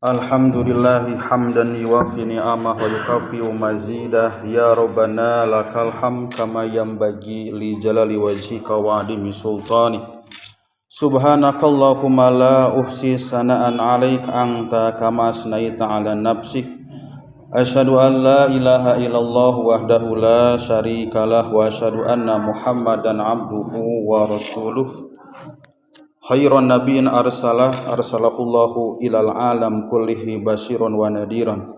Alhamdulillahi hamdan yuwafi ni'amah wa yukafi mazidah. Ya Rabbana lakal hamd kama yanbaghi li jalali wajhika wa adimi sultanik. Subhanakallahumma la uhsi sana'an 'alaika anta kama asnaita 'ala nafsik. Asyhadu an la ilaha illallah wahdahu la syarikalah wa asyhadu anna Muhammadan abduhu wa rasuluh. Khairan nabiyyin arsalah arsalahullahu ilal alam kullihi basyiran wa nadiran.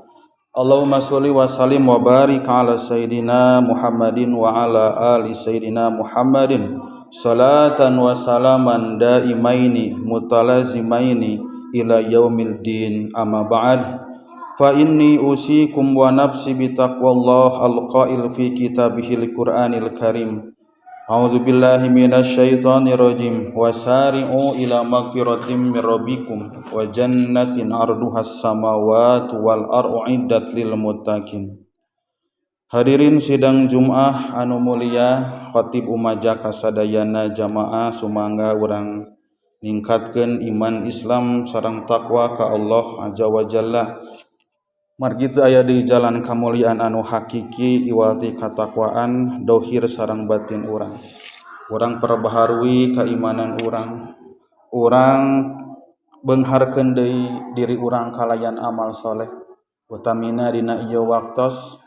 Allahumma sholli wa sallim wa barik ala sayyidina Muhammadin wa ala ali sayyidina Muhammadin salatan wa salaman daimaini mutalazimaini ila yaumil din, amma ba'd. Fa inni usikum wa nafsi bitaqwallah alqail fi kitabihil qur'anil karim. A'udzu billahi minasyaitonir rajim. Wasari'u ila magfiratin mir rabbikum wa jannatin 'arduhas samawati wal ardu uiddat lil muttaqin. Hadirin sidang Jumat anu mulia, khatib umaja kasadayana jamaah, sumangga urang ningkatkeun iman Islam sareng takwa ka Allah azza wa jalla. Margi teu aya di jalan kamuliaan anu hakiki iwati katakwaan dohir sareng batin urang. Urang perbaharui keimanan urang. Urang beungharkeun deui diri urang kalayan amal soleh. Utamina dina ieu waktos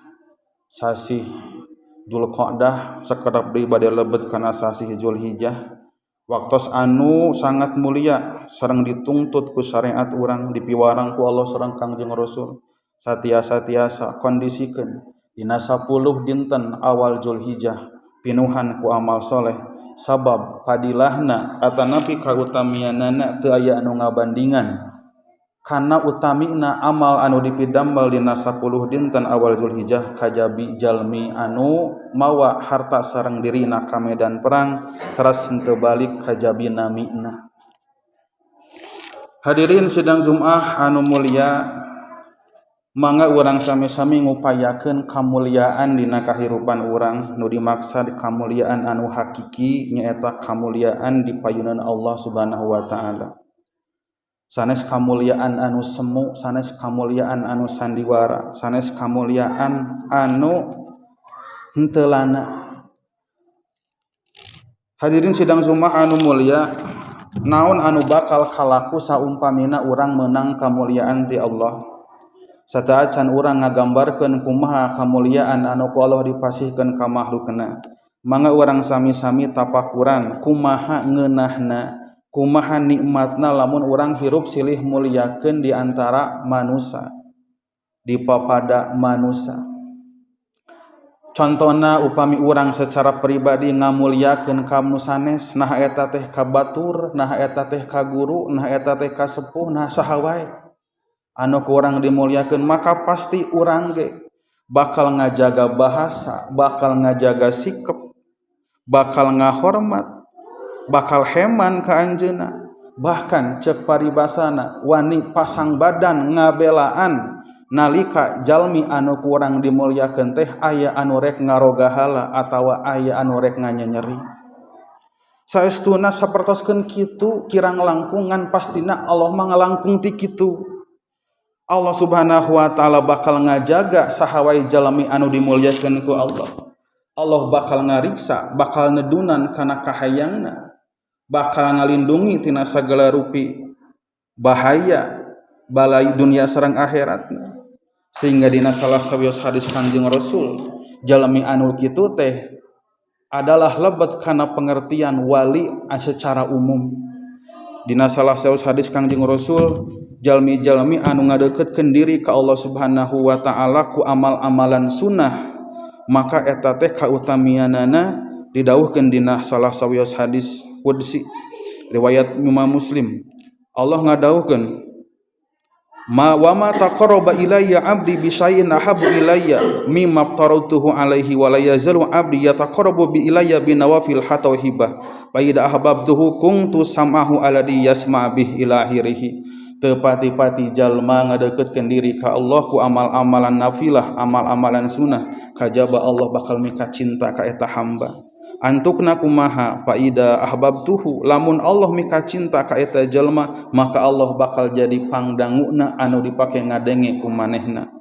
sasih Dzulqa'dah sakedap deui bade lebet kana sasih Dzulhijjah. Waktos anu sangat mulia sareng dituntut ku syariat urang, dipiwarang ku Allah sareng Kangjeng Rasul. Satiasa-tiasa kondisikeun dina 10 dinten awal Dzulhijjah pinuhan ku amal soleh, sabab padilahna atanapi kautamianana teu aya anu ngabandingan kana utamina amal anu dipidamel dina 10 dinten awal Dzulhijjah kajabi jalmi anu mawa harta sareng dirina ka medan perang teras henteu balik kajabi namina. Hadirin sidang Jumat anu mulia, mangga urang sami-sami ngupayakeun kamuliaan dina kahirupan urang. Nu dimaksud kamuliaan anu hakiki nyaeta kamuliaan di payunan Allah Subhanahu wa taala. Sanes kamuliaan anu semu, sanes kamuliaan anu sandiwara, sanes kamuliaan anu henteu lana. Hadirin sidang Jumat anu mulia, naon anu bakal kalaku saumpamina urang meunang kamuliaan ti Allah? Sateuacan urang ngagambarkeun kumaha kamuliaan anu ku Allah dipasihkeun ka makhlukna. Mangga urang sami-sami tapakuran kumaha ngeunahna, kumaha nikmatna lamun urang hirup silih muliakeun di antara manusia, di papada manusia. Contona upami urang secara pribadi ngamuliakeun ka nu sanes, nah eta teh ka batur, nah eta teh ka guru, nah eta teh ka sepuh, nah saha wae anu ku urang dimuliakeun, maka pasti urang ge bakal ngajaga bahasa, bakal ngajaga sikap, bakal ngahormat, bakal heman ka anjeunna. Bahkan cek paribasana wani pasang badan ngabelaan nalika jalmi anu ku urang dimuliakeun teh aya anu rek ngarogahala atawa aya anu rek nganyenyeri. Saestuna sapertoskeun kitu kirang langkungan pastina Allah mah ngalangkung ti kitu. Allah Subhanahu wa taala bakal ngajaga saha wae jalmi anu dimuliakeun ku Allah. Allah bakal ngariksa, bakal nedunan kana kahayangna, bakal ngalindungi tina sagala rupi bahaya balai dunia sareng akhiratna. Sehingga dina salah sawios hadis Kangjeng Rasul, jalmi anu kitu teh adalah lebet kana pengertian wali secara umum. Dina salah sawios hadis Kangjeng Rasul, jalmi-jalmi anu ngadeukeutkeun diri ka Allah Subhanahu wa taala ku amal-amalan sunnah, maka eta teh kautamianana didawuhkeun dina salah sawios hadis qudsi riwayat Imam Muslim. Allah ngadawuhkeun, ma wa ma taqarraba ilayya 'abdi bi syai'in ahabbu ilayya mimma aftaratuhu alaihi wa la yazalu 'abdi yataqarrabu bi ilayya bi nawafil hatta uhibba fa idza ahbabtuhu kuntu sam'ahu alladhi yasma' bih ila akhirih. Teu pati-pati jalma ngadeukeutkeun diri ka Allah ku amal-amalan nafilah, amal-amalan sunnah, kajaba Allah bakal mika cinta ka eta hamba. Antukna kumaha faida ahbabtuhu lamun Allah mika cinta ka eta jelma maka Allah bakal jadi pangdanguna anu dipake ngadenge ku manehna.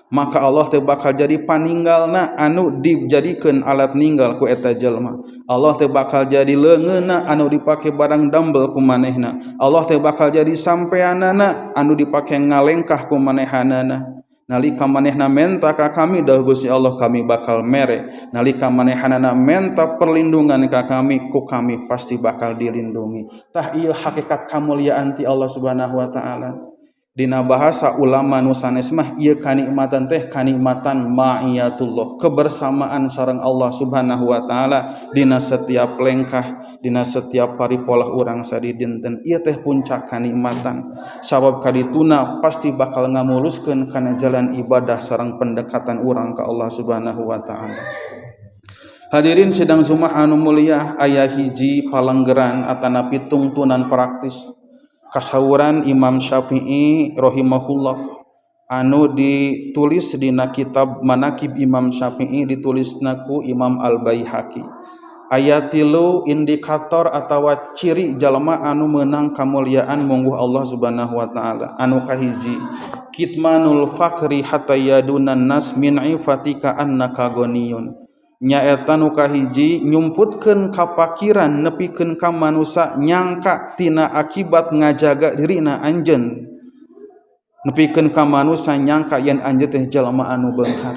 Maka Allah teh bakal jadi paninggalna anu dijadikeun alat ninggal ku eta jelma. Allah teh bakal jadi leungeunna anu dipake barang dambel ku manehna. Allah teh bakal jadi sampeanana anu dipake ngalengkah ku manehanana. Nalika manehna menta ka kami dah Gusti Allah kami bakal mere. Nalika manehanana menta perlindungan ka kami ku kami pasti bakal dilindungi. Tah ieu hakikat kamuliaan ti Allah Subhanahu wa taala. Dina bahasa ulama nu sanes mah ieu kanikmatan teh kanikmatan ma'iyatullah, kebersamaan sareng Allah Subhanahu wa taala dina setiap lengkah, dina setiap paripolah urang sadidinten. Ieu teh puncak kanikmatan. Sabab kadituna pasti bakal ngamuluskeun kana jalan ibadah sareng pendekatan urang ka Allah Subhanahu wa taala. Hadirin sidang Jumat anu mulia, aya hiji palenggeran atanapi tungtunan praktis kasawuran Imam Syafi'i rahimahullah anu ditulis dina kitab Manaqib Imam Syafi'i ditulisna ku Imam Al-Baihaqi. Aya 3 indikator atawa ciri jalma anu meunang kamuliaan mungguh Allah Subhanahu wa taala. Anu kahiji, kitmanul fakri hatta yadunan nas min ifatika annaka ghaniyun. Nyaeta nu kahiji nyumputkeun kapakiran nepikeun ka manusa nyangka tina akibat ngajaga dirina anjeun, nepikeun ka manusa nyangka yen anjeun teh jalma anu beunghar.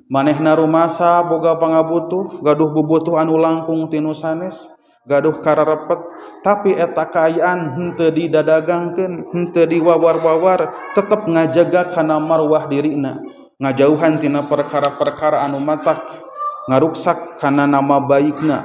Manehna rumasa boga pangabutuh, gaduh bubutuh anu langkung ti nu sanes, gaduh kararepet, tapi eta kaayaan henteu didadagangkeun, henteu diwawar-wawar, tetep ngajaga kana marwah dirina, ngajauhan tina perkara-perkara anu matak ngaruksak kana nama baikna,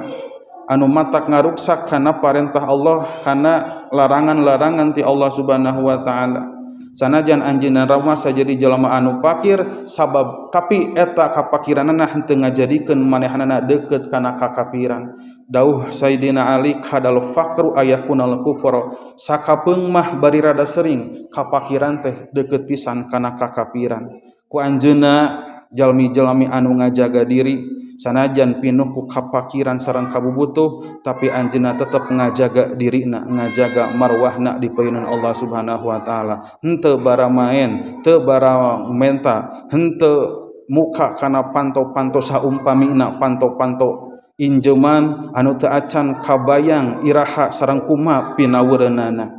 anu matak ngaruksak kana parentah Allah, kana larangan-larangan ti Allah Subhanahu wa taala. Sanajan anjeunna rumasa jadi jelema anu fakir sabab tapi eta kapakiranana henteu ngajadikeun manehanana deukeut kana kakafiran. Dauh Sayyidina Ali kadal fakru ayakunal kufra, sakapeung mah bari rada sering kapakiran teh deukeut pisan kana kakafiran. Ku anjeunna jalmi-jalmi anu ngajaga diri sanajan pinuh ku kapakiran sareng kabubutuh, tapi anjeunna tetep ngajaga dirina, ngajaga marwahna di payunan Allah Subhanahu wa taala. Henteu bara maen, teu bara menta, henteu muka kana panto-panto saumpamina panto-panto injeman anu teu acan kabayang iraha sareng kumaha pinaweureunana.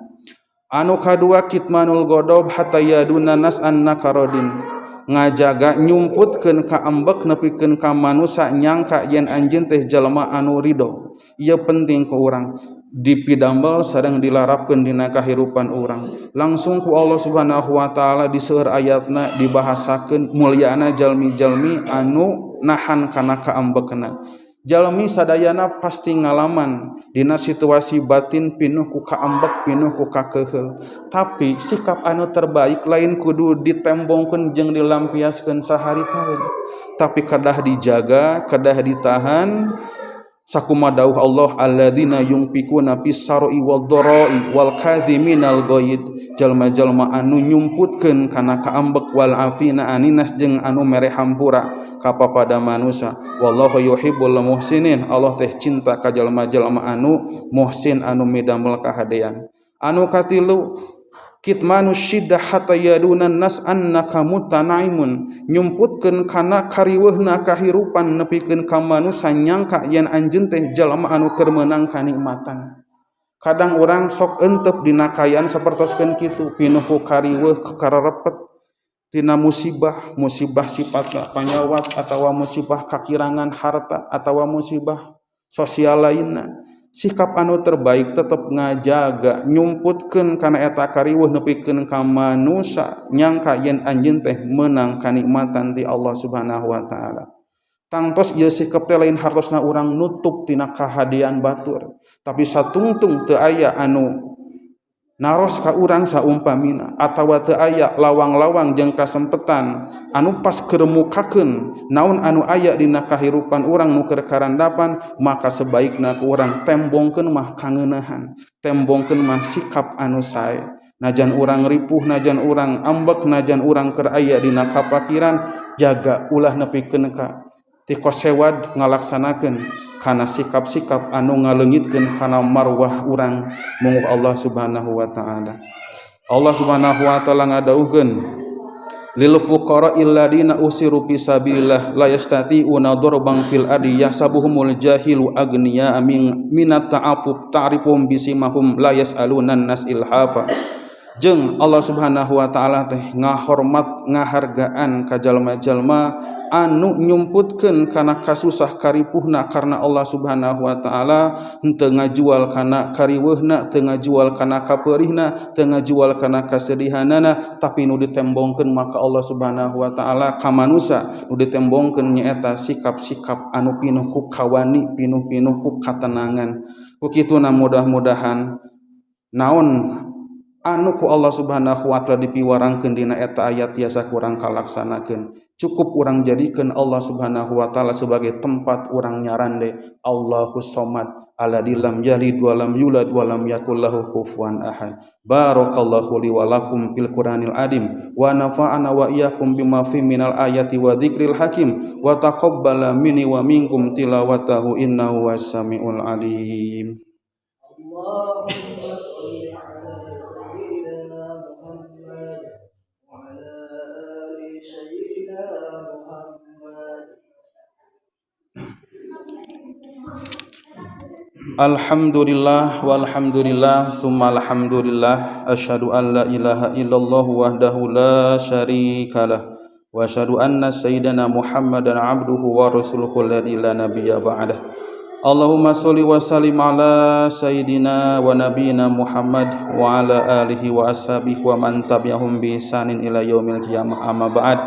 Anu kadua, kitmanul godob hatta yaduna nas annaka radin, ngajaga nyumputkeun ka ambek nepikeun ka manusa nyangka yen anjeun teh jalma anu ridho. Ieu penting ku urang dipidambel sareng dilarapkeun dina kahirupan urang. Langsung ku Allah Subhanahu wa taala diseueur ayatna dibahasakeun mulyana jalmi-jalmi anu nahan kana kaambekna. Jalmi sadayana pasti ngalaman dina situasi batin pinuh ku kaambek, pinuh ku kakeheul. Tapi sikap anu terbaik lain kudu ditembongkeun jeung dilampiaskeun saharitaeun, tapi kedah dijaga, kedah ditahan. Sakuma dawuh Allah, alladzina yunfikuna fis sarai wad dharai wal kadhiminal ghaid, jalma-jalma anu nyumputkeun kana kaambek, wal afina aninas jeung anu mere hampura ka papada manusa. Wallahu yuhibbul muhsinin, Allah teh cinta ka jalma-jalma anu muhsin, anu midamel kahadean. Anu katilu, kitmanu syiddah hatta yadunan nas annaka mutanaimun, nyumputkeun kana kariweuhna kahirupan nepikeun ka manusa nyangka yen anjeun teh jalma anu keur meunang kanikmatan. Kadang urang sok entep dina kaayaan sapertoskeun kitu, pinuh ku kariweuh, ku kararepet tina musibah, musibah sifatna panyawat atawa musibah kakirangan harta atawa musibah sosial lainna. Sikap anu terbaik tetep ngajaga nyumputkeun kana eta kariweuh nepikeun ka manusa nyangka yen anjeun teh meunang kanikmatan ti Allah Subhanahu wa taala. Tangtos ieu sikap teh lain hartosna urang nutup tina kahadean batur, tapi satungtung teu aya anu naros ka urang saumpamina atawa teu aya lawang-lawang jeung kasempetan anu pas keur mukakeun naon anu aya dina kahirupan urang nu keur karandapan, maka sebaikna ku urang tembongkeun mah kangeunahan, tembongkeun mah sikap anu sae. Najan urang ripuh, najan urang ambek, najan urang keur aya dina kapakiran, jaga ulah nepikeun ka tikosewad ngalaksanakeun kana sikap-sikap anu ngaleungitkeun kana marwah urang mungguh Allah Subhanahu wa taala. Allah Subhanahu wa taala ngadawuhkeun lil fuqara alladina usiru fi sabilillah la yastati'una darban fil ardi yahsabuhumul jahilu agniya min minat ta'affuf ta'rifuhum bisimahum la yas'aluna nas ilhafa. Jeung Allah Subhanahu wa taala teh ngahormat ngahargaan ka jalma-jalma anu nyumputkeun kana kasusah karipuhna karena Allah Subhanahu wa taala, henteu ngajual kana kariweuhna, teu ngajual kana kapeurihna, teu ngajual kana kasedihanana, tapi nu ditembongkeun maka Allah Subhanahu wa taala ka manusa nu ditembongkeun nyaeta sikap-sikap anu pinuh ku kawani, pinuh-pinuh ku katenangan. Ku kituna mudah-mudahan naon anu ku Allah Subhanahu wa taala dipiwarangkeun dina eta ayat tiasa kurang kalaksanakeun. Cukup urang jadikeun Allah Subhanahu wa taala sebagai tempat urang nyarande. Allahu somad alladzi lam yalid wa lam yulad wa lam yakul lahu kufuwan ahad. Barakallahu li wa lakum fil Qur'anil adim wa nafa'ana wa iyyakum bima fi minal ayati wa dzikril hakim wa taqabbala minni wa minkum tilawatahu innahu was-sami'ul alim. Allahumma shalli ala sayyidina Muhammad wa ala ali sayyidina Muhammad. Alhamdulillah walhamdulillah summa alhamdulillah asyhadu an la ilaha illallah wahdahu la syarikalah wa asyhadu anna sayyidana Muhammadan abduhu wa rasuluhu alladzi la nabiyya ba'dah. Allahumma sholli wa sallim ala sayyidina wa nabiyina Muhammad wa ala alihi wa ashabihi wa man tabi'ahum bi ihsanin ila yaumil qiyamah. Amma ba'd.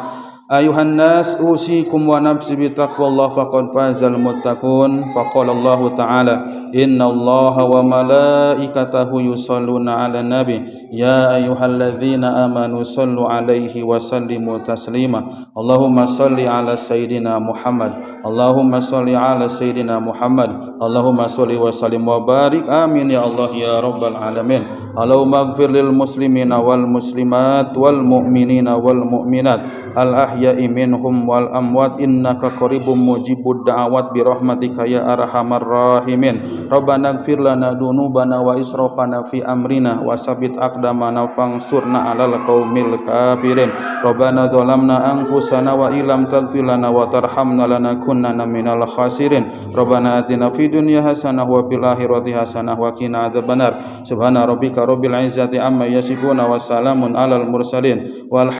Ayuhan nas usikum wa nafsi bi taqwallah faqad fazal muttaqun. Faqala Allahu ta'ala innallaha wa malaikatahu yusholluna 'alan nabi ya ayyuhalladzina amanu shallu 'alaihi wa sallimu taslima. Allahumma shalli 'ala sayyidina Muhammad. Allahumma shalli 'ala sayyidina Muhammad. Allahumma shalli wa sallim wa barik. Amin ya Allah ya rabbal alamin. Allahumma ighfir lil muslimina wal muslimat wal mu'minina wal mu'minat al ahya'i minhum wal amwat innaka qaribum mujibud da'awat bi rahmatika ya arhamar rahimin. Rabbana ighfir lana dunubana wa israfana fi amrina wa sabit aqdamana fansurna 'alal qaumil kafirin. Rabbana zalamna anfusana wa illam taghfir lana wa tarhamna lanakunanna minal khasirin. Rabbana atina fid dunya hasanah wa fil akhirati hasanah wa qina adzabannar. Subhana rabbika rabbil izzati amma yasifuna wa salamun 'alal mursalin. Wal